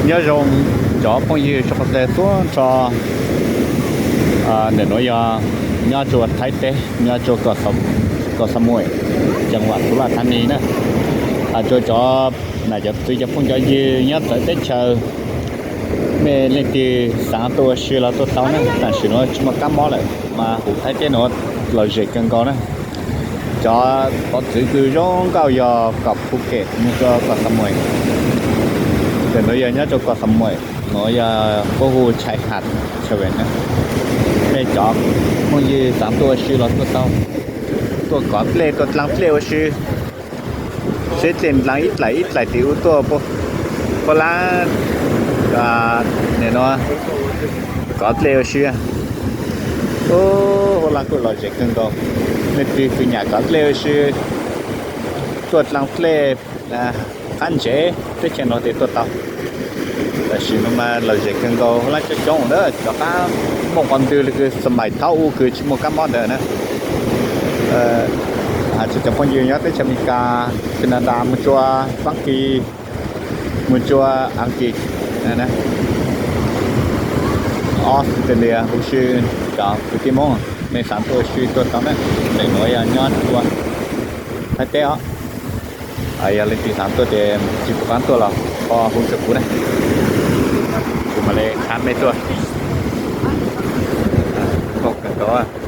Nyob zoo cov phooj ywg tso qhov txhia tuaj nrho. Ntawm nuav yog nyob rua Thaib teb, nyob rua Koh Samui, ceev vas Suv Laj Thas Nis na. Has rua cov nam cov txiv cov phooj cov ywg nyob txawv teb chaws, mej leej twg xaav tuaj ua si los tuaj tau na. Tam sim nuav tsis muaj kab mob lawm mas huv Thaib teb nuav lom zem kawg nkaus na. Cov pov txwv kws zoo nkauj yog kom Phuket mus rua Koh Samui. Ntawm nuav yog nyob rua Koh Samui, nuav yog puab hu Chai Hat Chai Ven na. Mej cov phooj ywg xaav tuaj ua si los tuaj tau, tuaj kov dlej tuaj dlaa dlej ua si, seb dlej dlaa ib dlaim ib dlaim tim u tuaj puab lab, nim no kov dlej ua si. Huv laj kuj lom zem kawg nkaus, leej twg txwv nyam kov dlej ua si, tuaj dlaa dlej qab ntsev teb chaws nuav tes tuaj tau. Tam sim nuav mas lom zem kawg nkaus, huv laj coob coob na, cov qab muaj qhov ntws le kws xas mais thaum u kws tsis muaj kab mob ntawd na. Has rua cov phooj ywg nyob teb chaws Amelikas, Canada, mus rua Fab Kis, mus rua Askiv, Australia huv si, cov kwv tij Moob, mej xaav tuaj ua si tuaj tau na. Ntawm nuav yog nyob rua Thaib teb os. Yog leej twg xaav tuaj tes tsis pum qaab tuaj los ho hu rua kuv na, kuv mam le qha mej tuaj. Kawg nkaus.